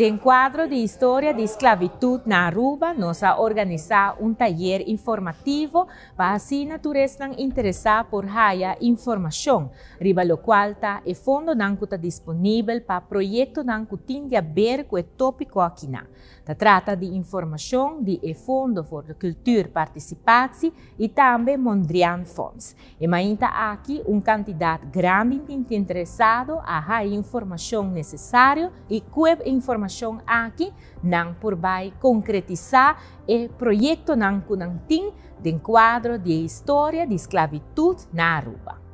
Den cuadro di historia di sclavitud na Aruba, nos a organisa un tayer informativo pa asina tur esnan interesa por haya informacion riba locual ta e fondonan cu ta disponibel pa proyectonan cu tin di haber cu e topico akinan. Ta trata di informacion di e Fondo voor de Cultuurparticipatie y tambe Mondriaan Fonds. E mainta aki un cantidad grandi di interesado a haya informacion necesario y cu e informacion aki nan por bay concretisa e proyectonan cu nan tin den cuadro di historia di sclavitud na Aruba.